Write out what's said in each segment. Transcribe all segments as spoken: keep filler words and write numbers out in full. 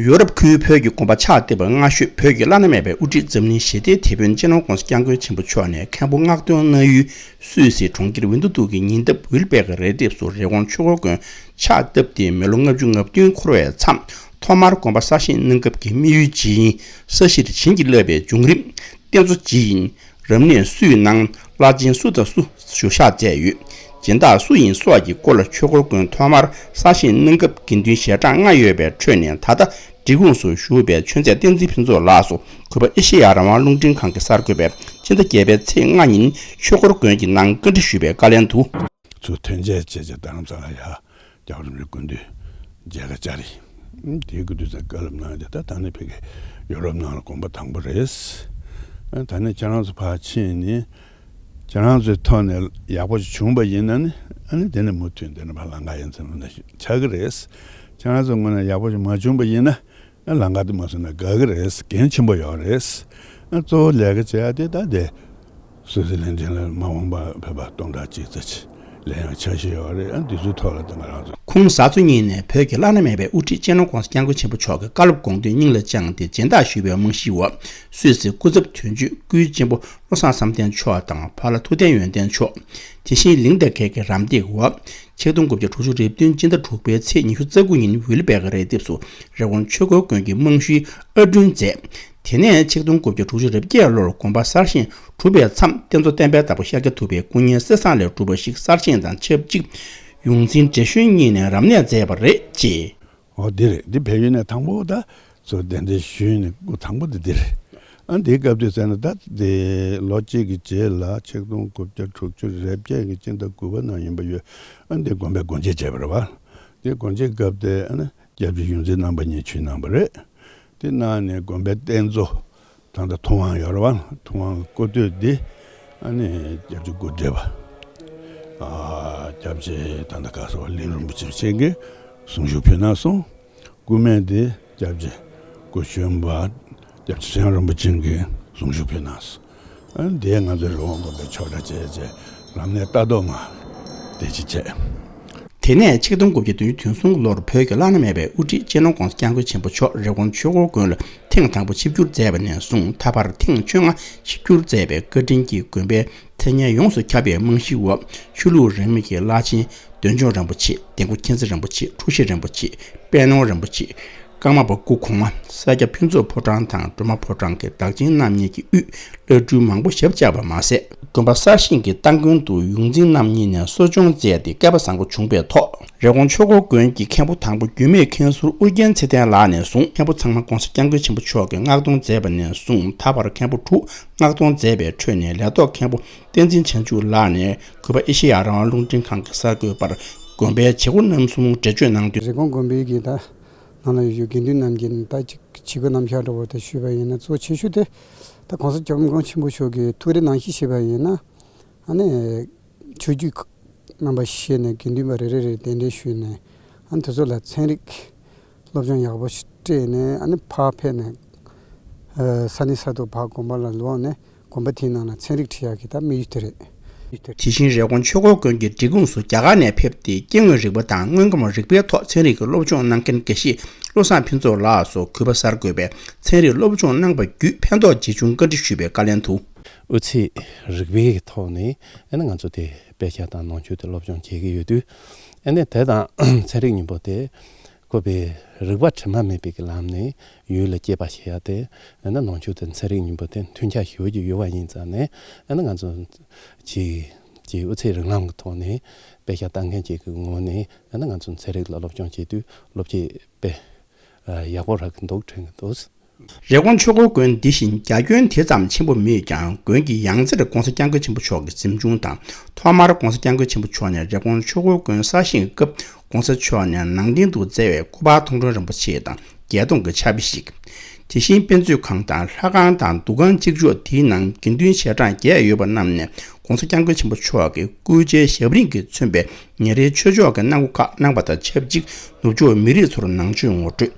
ཡོ་རོབ་ཁུལ་བོད་ཀྱི་དགོན་པ་ཕྱག་བཏབ་པ་སྔ་ཤོས་བོད་ཀྱི་བླ་ན་མེད་པའི་དབུ་ཁྲིད་འཛམ་གླིང་ཞི་བདེའི་དེད་དཔོན་སྤྱི་ནོར་༧གོང་ས་༧སྐྱབས་མགོན་ཆེན་པོ་མཆོག་ནས་མཁན་པོ་མངགས་ཐོན་གནང་ཡུལ་སུད་སིའི་གྲོང་ཁྱེར་ཝིན་ཏུ་ཏུག་གི་ཉེ་འདབས་ཝིལ་པེག་རལ་འདེབས་སུ་རི་ཀོན་ཆོས་འཁོར་དགོན་ཕྱག་བཏབ་སྟེ་མི་ལོ་ལྔ་བཅུ་ང་བདུན་འཁོར་བའི་མཚམས་ཐོག་མར་དགོན་པ་གསར་བཞེངས་གནང་སྐབས་ཀྱི་དམིགས་ཡུལ་ཇི་ཡིན། ས་གཞིར་བྱིན་གྱིས་བརླབས་པའི་བྱུང་རིམ། རྟེན་གཙོ་ཇི་ཡིན། རབ་གནས་སུ་ཡིན་ནང་བླ་ཆེན་སུ་དང་སུ་ཞུ་ཕྱག་མཛད་ཡོད། སྦྱིན་བདག་སུ་ཡིན་སོགས་ཀྱི་སྐོར་ལ་ཆོས་འཁོར་དགོན་ཐོག་མར་གསར་བཞེངས་གནང་སྐབས་དགེ་འདུན་ཞལ་གྲངས་ལྔ་ཡོད་པའི་ཁྲོད་ནས་ད་ལྟ་འབྲས་སྤུངས་སུ་བཞུགས་པའི་ཆོས་མཛད་བསྟན་འཛིན་ཕུན་ཚོགས་ལགས་སུ་གུས་པ་ཨེ་ཤེ་ཡ་རང་དབང་རླུང་འཕྲིན་ཁང་གིས་གསར་འགོད་པས་སྤྱི་ཟླ་བརྒྱད་པའི་ཚེས་ལྔ་ཉིན་ཆོས་འཁོར་དགོན་གྱི་ནང་བཀའ་འདྲི་ཞུས་པའི་བཀའ་ལན་དུ། ཚུར་ཐོན་འབྱེད་བྱས་བྱས་རྡ་རམ་ས་ལ་ཡ་རྒྱལ་བ་རིན་པོ་ཆེའི་སྐུ་མདུན་མཇལ་ཁ་བཅར་ཡིན། དེའི་སྐུ་དུས་ཚོད་བཀའ་སློབ་གནང་རྒྱུ་ད་ད་ནི་ཕ་གི་ཡོ་རོབ་ནང་ལ་དགོན་པ་དང་པོ་རེད། ད་ནི་ཁྱེད་རང་ཚོ་ཕར་ཕྱིན་ནས་ཁྱེད་རང་ཚོའི་ཐོག་ནས་ཡག་པོ་ཞིག་བྱུང་པ་ཡིན་ན་ནི་ཨ་ནི་དེ་ནི་མུ་མཐུད་དེ་ནི་ཕར་ལམ་ཁ་ཡན་ཚན་ལ་ཆགས་ཀྱི་རེད། ཁྱེད་རང་ཚོའི་ངོས་ནས་ཡག་པོ་ཞིག་མ་བྱུང་པ་ཡིན་ན། ལམ་ཁ་དེ་མ་སོང་ན་དགའ་གི་རེད། འགན་ཆེན་པོ་ཡོད་རེད། གཙོ་བོ་ལས་ཀ་བྱེད་ཡ་དེ་ད་དེ་སུད་སི་ལན་ཁྲིན་ལ་མ་འོངས་པ་བོད་པ་སྟོང་ཕྲག་གཅིག་ཙམ་ཅིག་ལས་ཡང་འཆར་གཞི་ཡོད་རེད། ཨ་འདི་ཚོའི་ཐོག་ལ་ད་ང་རང་ཚོ། ཁོང་གཟའ་མཇུག་ཉིན་ནས་བོད་ཀྱི་བླ་ན་མེད་པའི་དབུ་ཁྲིད་སྤྱི་ནོར་༧གོང་ས་༧སྐྱབས་མགོན་ཆེན་པོ་མཆོག་གི་བཀའ་སློབ་དགོངས་དོན་སྙིང་ལ་བཅངས་ཏེ་སྦྱིན་བདག་ཞུས་པའི་རྨང་གཞིའི་འོག་སུད་སི་སྐུ་ཚབ་དོན་གཅོད་སྐུའི་གཅེན་པོ་བློ་བཟང་བསམ་གཏན་མཆོག་དང་ཕ་ལྷ་ཐུབ་བསྟན་ཡོན་ཏན་མཆོག་དེ་བཞིན་གླིང་དང་འགལ་གྱི་རམ་འདེགས་འོག་ཆིག་སྟོང་དགུ་བརྒྱ་དྲུག་ཅུ་རེ་བདུན་སྤྱི་ཟླ་དྲུག་པའི་ཚེས་ཉི་ཤུ་རྩ་དགུ་ཉིན་ཝིལ་པེག་རལ་འདེབས་སུ་རི་ཀོན་ཆོས་འཁོར་དགོན་གྱི་རྨང་གཞིའི་ཨར་སྐྲུན་མཛད། དེ་ནས་ཆིག་སྟོང་དགུ་བརྒྱ་དྲུག་ཅུ་རེ་བརྒྱད་ལོར་དགོན་པ་གསར་བཞེངས་གྲུབ་པའི་མཚམས་རྟེན་གཙོ་བསྟན་པའི་བདག་པོ་ཤཱཀྱ་ཐུབ་པའི་སྐུ་བརྙན་གསེར་ཟངས་ལས་གྲུབ་པ་ཞིག་གསར་བཞེངས་དང་ཆབས་ཅིག་ཡོངས་འཛིན་བགྲེས་གཞོན་གཉིས་ནས་རབ་གནས་མཛད་པ་རེད་ཅེས། འོ་འདི་རེད། འདི་བལ་ཡུལ་ནས་དང་པོ་ད་ཚོ་གདན་འདྲེན་ཞུས་ནས་སྐུ་དང་པོ་དེ་འདི་རེད། ཨ་འདིའི་སྐབས་དུས་ཚོད་ནི་ད་དེ་ལོ་གཅིག་གི་རྗེས་ལ་ཆིག་སྟོང་དགུ་བརྒྱ་དྲུག་ཅུ་རེ་བརྒྱད་ཀྱི་སྤྱི་ཟླ་དགུ་པ་ནང་ཡིན་པ་ཡོད། ཨ་འདི་དགོན་པའི་སྒོ་འབྱེད་བྱས་པ་རེད་བ། འདི་སྒོ་འབྱེད་སྐབས་དེ་ཨ་ནི་སྐྱབས་རྗེ་ཡོངས་འཛིན་རྣམ་པ་གཉིས་ཆོས་གནང་བ་རེད། དེ་གནང་ནས་དགོན་པའི་རྟེན་གཙོ་ད་ལྟ་ཐུབ་དབང་ཡོད་རེད་བ། ཐུབ་དབང་གི་སྐུ་སྟོད་འདི་ཨ་ནི་སྐྱབས་རྗེ་སྐུ་བགྲེས་པ་ཨ་སྐྱབས་རྗེ་ད་ལྟ་ག་སོ་ལི་རིན་པོ་ཆེ་མཆོག་གིས་གསུང་ཞུ་ཕུལ་གནང་སོང་། སྐུ་སྨད་དེ་སྐྱབས་རྗེ་སྐུ་གཞོན་པ་སྐྱབས་རྗེ་ཚེ་དབང་རིན་པོ་ཆེ་གིས་གསུང་ཞུ་ཕུལ་གནང་སོང་། ཨ་ནི་དེ་ང་ཚོའི་རི་ཀོན་དགོན་པའི་ཆོག་གྲྭ་བྱས་བྱས་ལམ་སྣེ་ལྟ་རྟོག་ང་དེ་ཅི་བྱས། དེ་ནས་ཆིག་སྟོང་དགུ་བརྒྱ་དོན་ལྔ་ལོར་བོད་ཀྱི་བླ་ན་མེད་པའི་དབུ་ཁྲིད་སྤྱི་ནོར་༧གོང་ས་༧སྐྱབས་མགོན་ཆེན་པོ་མཆོག་རི་ཀོན་ཆོས་འཁོར་དགོན་ལ་ཐེངས་དང་པོ་ཆིབས་བསྒྱུར་མཛད་པ་ནས་བཟུང་ད་བར་ཐེངས་བཅོ་ལྔ་ཆིབས་བསྒྱུར་མཛད་པའི་བཀའ་དྲིན་གྱིས་དགོན་པའི་མཚན་སྙན་ཡོངས་སུ་ཁྱབ་པའི་རྨང་གཞིའི་འོག་ཆོས་ལུགས་རིས་མེད་ཀྱི་བླ་ཆེན་འདོད་འཇོ་རིན་པོ་ཆེ། འདན་ཁོ་མཁྱེན་བརྩེ་རིན་པོ་ཆེ། འཁྲུལ་ཞིག་རིན་པོ་ཆེ། དཔལ་ནོར་རིན་པོ་ཆེ། ཀརྨ་པ་སྐུ་གོང་མ། ས་སྐྱ་ཕུན་ཚོགས་ཕོ་བྲང་དང་སྒྲོལ་མ་ཕོ་བྲང་གི་བདག་ཆེན་རྣམ་གཉིས་ཀྱི་དབུས་བླ་སྤྲུལ་མང་པོ་ཞབས་བཅགས་པ་མ་ཟད། དགོན་པ་གསར་བཞེངས་ཀྱི་སྟ་གོན་དུ་ཡོངས་འཛིན་རྣམ་གཉིས་ནས་གསོ་སྦྱོང་མཛད་དེ་སྐལ་པ་བཟང་པོ་བྱུང་བའི་ཐོག་རི་ཀོན་ཆོས་འཁོར་དགོན་གྱི་མཁན་པོ་དང་པོ་རྒྱུད་སྨད་མཁན་ཟུར་ཨུ་རྒྱན་ཚེ་བརྟན་ལགས་ནས་བཟུང་མཁན་པོ་ཚང་མ་༧གོང་ས་༧སྐྱབས་མགོན་ཆེན་པོ་མཆོག་གིས་མངགས་གཏོང་མཛད་པ་ནས་བཟུང་ད་བར་མཁན་པོ་དྲུག་མངགས་གཏོང་མཛད་པའི་ཁྲོད་ནས་ལས་ཐོག་མཁན་པོ་བསྟན་འཛིན་བྱང་ཆུབ་ལགས་ནས་གུས་པ་ཨེ་ཤེ་ཡ་རང་དབང་རླུང་འཕྲིན་ཁང་གིས་གསར་འགོད་པར་དགོན་པའི་བྱེད་སྒོ་རྣམ་གསུམ་འགྲེལ་བརྗོད་གནང་དོན། རི་ཀོན་དགོན་པའི་གི་ད་ནང་ལ་ཡོད་དགེ་འདུན་རྣམས་ཀྱིས་ད་ཅིག་བྱེད་སྒོ་རྣམ་གཞག་འདྲ་བོ་དེ་ཞུས་པ་ཡིན་ན་གཙོ་ཆེ་ཤོས་དེ་ད་༧གོང་ས་༧སྐྱབས་མགོན་ཆེན་པོ་མཆོག་གི་ཐུགས་རེ་ནང་བཞིན་བྱས་པ་ཡིན་ན་ཨ་ནི་ཆོས་བརྒྱུད་རྣམ་པ་ཤེས་ནས་དགེ་འདུན་པ་རེ་རེ་རེ་གདན་འདྲེན་ཞུས་ནས་ཨ་ནི་དེ་ཚོ་ལ་ཚན་རིག་སློབ་སྦྱོང་ཡག་པོ་ཞིག་སྤྲད་ནས་ཨ་ནི་ཕར་ཕེབས་ནས་ས་གནས་ས་ཐོག་ཕར་དགོན་པ་ལ་ལོག་ནས་དགོན་པ་དེའི་ནང་ལ་ཚན་རིག་ཁྲིད་ཡག་གི་ད་དམིགས་ཡུལ་དེ་རེད། དེ་བཞིན་རི་ཀོན་ཆོས་འཁོར་དགོན་གྱི་འབྲས་སྤུངས་སུ་རྒྱ་གར་ནས་ཕེབས་ཏེ་སྐྱེ་དངོས་རིག་པ་དང་དངོས་ཁམས་རིག་པའི་ཐོག་ཚན་རིག་གི་སློབ་སྦྱོང་གནང་མཁན་དགེ་བཤེས་བློ་བཟང་ཕུན་ཚོགས་ལགས་སུ་གུས་པ་གསར་འགོད་པས་ཚན་རིག་སློབ་སྦྱོང་གནང་པ་བརྒྱུད་ཕན་ཐོགས་ཇི་བྱུང་བཀའ་འདྲི་ཞུས་པའི་བཀའ་ལན་དུ། དབུ་ཚད་རིག་པའི་ཐོག་ནས་ཨ་ནི་ང་ཚོ་དེ་དཔེ་ཆ་དང་ནང་ཆོས་དེ་སློབ་སྦྱོང་བྱེད་ཀྱི་ཡོད་དུས་ཨ་ནི་དེ་དང་ཚན་རིག་སྙིང་པོ་དེ། ཁོ་པའི་རིག་པ་དྲི་མ་མེད་པའི་གི་ལམ་ནས་ཡུལ་ལ་སྐྱེས་པ་ཞིག་ཡ་དེ་ཨ་ནི་ནང་ཆོས་དང་ཚན་རིག་སྙིང་པོ་དེ་མཐུན་ཆ་ཞེ་པོ་ཅིག་ཡོད་པ་ཡིན་ཙང་ནས་ཨ་ནི་ང་ཚོ་ཅིག་ཅིག་དབུ་ཚད་རིགས་ལམ་གྱི་ཐོག་ནས་དཔེ་ཆ་ལྟ་མཁན་ཅིག་གི་ངོས་ནས་ཨ་ནི་ང་ཚོ་ཚན་རིག་ལ་སློབ་སྦྱོང་བྱེད་དུས་སློབ་ཁྲིད་དཔེ་ཡག་པོ་རག་གི་འདུག་དྲན་གི་འདུག་རི་ཀོན་ཆོས་འཁོར་དགོན་འདི་བཞིན་རྒྱ་ཁྱོན་དེ་ཙམ་ཆེན་པོ་མེད་ཀྱང་དགོན་གྱི་ཡང་རྩེར་༧གོང་ས་༧སྐྱབས་མགོན་ཆེན་པོ་མཆོག་གི་གཟིམ་ཆུང་དང་ཐོག་མར་༧གོང་ས་༧སྐྱབས་མགོན་ཆེན་པོ་མཆོག་ནས་རི་ཀོན་ཆོས་འཁོར་དགོན་གསར་བཞེངས་སྐབས་༧གོང་ས་མཆོག་ནས་ནང་རྟེན་དུ་བསྩལ་བའི་སྐུ་པར་མཐོང་གྲོལ་རིན་པོ་ཆེ་དང་བརྒྱད་སྟོང་གི་ཕྱག་དཔེ་ཞིག་དེ་བཞིན་དཔེ་མཛོད་ཁང་དང་ལྷ་ཁང་དང་འདུ་ཁང་གཅིག་ལྕོགས་དེའི་ནང་དགེ་འདུན་ཞལ་གྲངས་བརྒྱད་ཡོད་པ་རྣམས་ནས་༧གོང་ས་༧སྐྱབས་མགོན་ཆེན་པོ་མཆོག་གི་སྐུ་ཕྱྭའི་ཞབས་རིམ་གྱིས་མཚོན་པའི་ཉིན་རེའི་ཆོས་ཕྱོགས་ཀྱི་གནང་སྒོ་ཁག་གནང་པ་དང་ཆབས་ཅིག་ནུབ་ཕྱོགས་མི་རིགས་ཚོར་ནང་ཆོས་ངོ་སྤྲོད།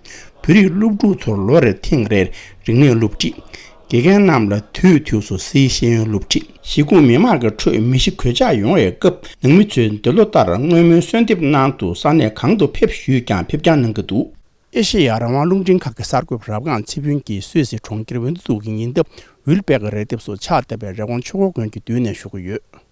བོད་རིགས་སློབ་ཕྲུག་ཚོར་ལོ་རེར་ཐེངས་རེར་རིག་གནས་སློབ་ཁྲིད། དགེ་རྒན་རྣམས་ལ་དུས་དུས་སུ་སིའི་ཤེས་ཡོན་སློབ་ཁྲིད། གཞིས་ཁོངས་མི་མང་གི་ཁྲོད་མི་གཞི་གོད་ཆག་ཡོང་བའི་སྐབས་ནང་མི་ཚོས་འདོད་བློ་ལྟར་བསྔོ་སྨོན་གསོལ་འདེབས་གནང་དུ་ས་གནས་གང་དུ་ཕེབས་ཞུས་ཀྱང་ཕེབས་རྐྱང་གནང་གི་འདུག་ཨེ་ཤེ་ཡ་རང་དབང་རླུང་འཕྲིན་ཁང་གི་གསར་འགོད་པ་རབ་སྒང་ཚེ་ཕུན་གྱིས་སུད་སི་གྲོང་ཁྱེར་ཝིན་ཏུ་ཙུག་གི་ཉེ་འདབས་ཝིལ་པེག་རི་ལྡེབས་སུ་ཕྱག་བཏབ་པའི་རི་ཀོན་ཆོས་འཁོར་དགོན་གྱི་མདུན་ནས་ཞུ་གི་ཡོད།